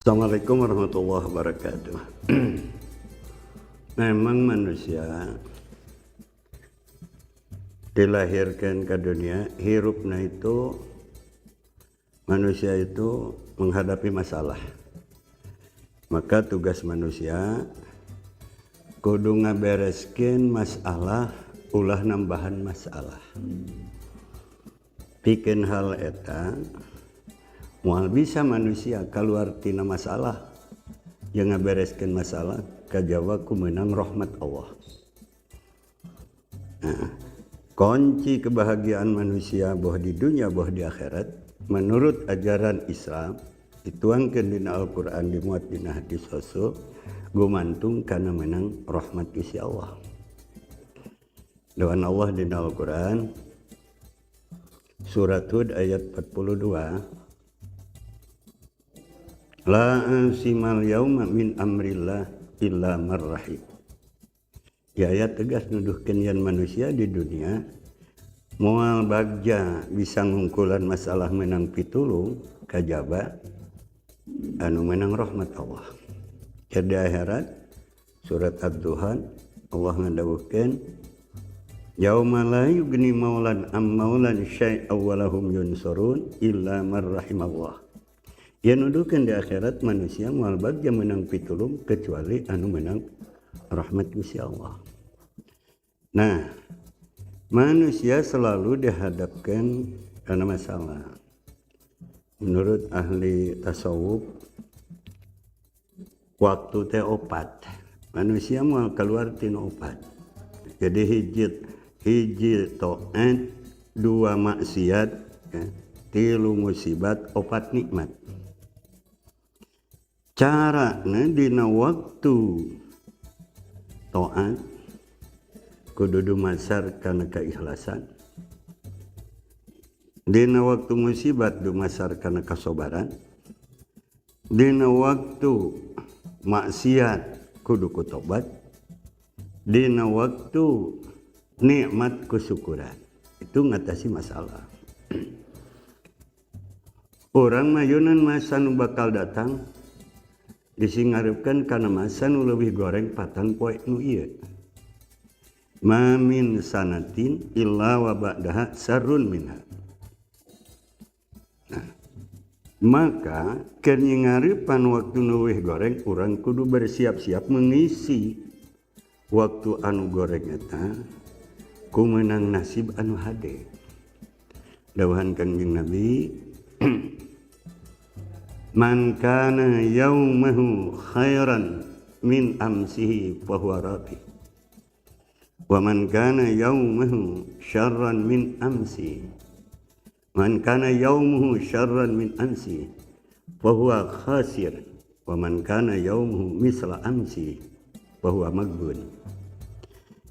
Assalamualaikum warahmatullahi wabarakatuh. Memang manusia dilahirkan ke dunia, hirupna itu manusia itu menghadapi masalah. Maka tugas manusia kudu ngabereskeun masalah, ulah nambahan masalah. Pikeun hal eta, moal bisa manusia keluar tina masalah yang ngabereskeun masalah kajawa ku meunang rahmat Allah. Nah, kunci kebahagiaan manusia boh di dunia boh di akhirat menurut ajaran Islam dituangkeun dina Al-Qur'an, dimuat dina hadis Rasul, gumantung kana menang rahmat Gusti Allah. Doan Allah dina Al-Qur'an surat Hud ayat 42, "La asimal yauma min amrillah illa marrahim." Ya, ayat tegas nuduhkeun yen manusia di dunia moal bagja bisa ngungkulan masalah menang pitulung kajaba anu menang rahmat Allah. Di akhirat surat Ad-Duhan Allah ngadawuhkeun, "Yauma la yugni maulan am maulan syai'a wa lahum yunsarun illa man rahimallah." Ya, nuduhkeun di akhirat manusia moal bagja menang pitulung kecuali anu menang rahmat Gusti Allah. Nah, manusia selalu dihadapkan karena masalah. Menurut ahli tasawuf, waktu teh opat. Manusia mau keluar tina opat. Jadi hiji hiji toat, dua maksiat, ya, tilu musibat, opat nikmat. Cara dina waktu toat kudu dumasar kana keikhlasan, dina waktu musibat dumasar kana kasobaran, dina waktu maksiat kudu ku tobat, dina waktu nikmat kusyukuran. Itu ngatasi masalah. Urang mayunan masa nu bakal datang disingarepkeun kana masa nu leuwih goreng patan poe nu ieu. "Ma min sanatin illa wa ba'daha syarrun minha." Nah, maka keur ngarepan waktu nu leuwih goreng, urang kudu bersiap-siap mengisi waktu anu goreng eta ku meunang nasib anu hade. Dawuhan Kangjeng Nabi, "Man kana yaumahu khairan min amsihi fahuwa rabih. Wa man kana yaumahu syarran min amsi. Man kana yaumuhu syarran min amsi fahuwa khasir. Wa man kana yaumuhu misla amsi fahuwa maghbun."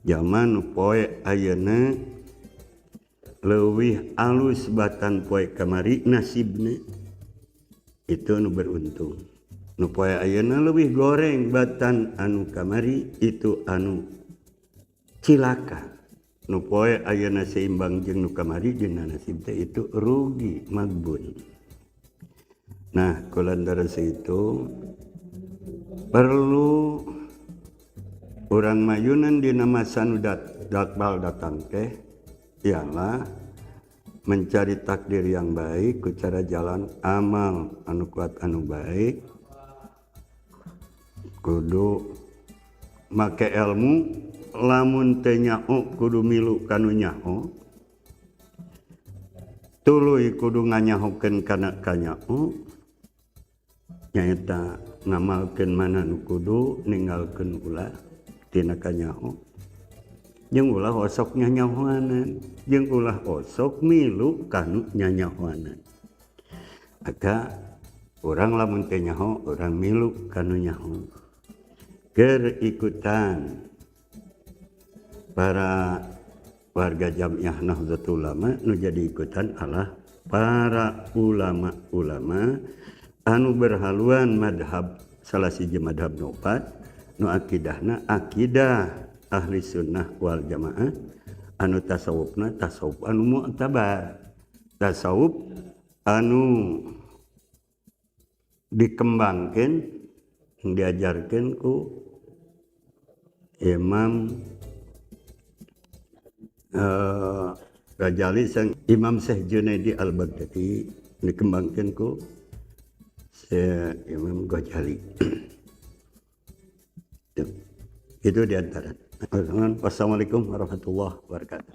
Zaman poe ayeuna leuwih alus batan poe kamari nasibna, itu anu beruntung. Nu poe ayeuna leuwih goreng batan anu kamari, itu anu cilaka. Nu poe ayeuna seimbang jeung nu kamari dina nasib teh, itu rugi, magbun. Nah, kulantaran itu perlu urang mayunan dina masa nu bakal datang teh ialah mencari takdir yang baik ku cara jalan amal anu kuat, anu baik, kudu make ilmu, lamun teu nyaho kudu milu kanu nyaho, tuluy kudu nganyahokeun kana kanyaho, nyaeta ngamalkeun mana nu kudu, ninggalkeun ulah tina kanyaho, jeung ulah osok nyanyahoanan, jeung ulah osok milu kanu nyanyahoanan. Maka urang lamun teu nyaho, urang milu kanu nyaho, keur ikutan para warga Jamiah Nahdlatul Ulama. Nu jadi ikutan adalah para ulama-ulama anu berhaluan madhab salah siji madhab nu opat, nu akidahna akidah ahli sunnah wal jamaah, anu tasawufna tasawuf anu mu'tabar, tasawuf anu Dikembangkan, diajarkan ku Imam Ghazali sang Imam Syekh Junaidi Al-Baghdadi, dikembangkan ku Syekh Imam Ghazali. Itu diantara. Wassalamualaikum warahmatullahi wabarakatuh.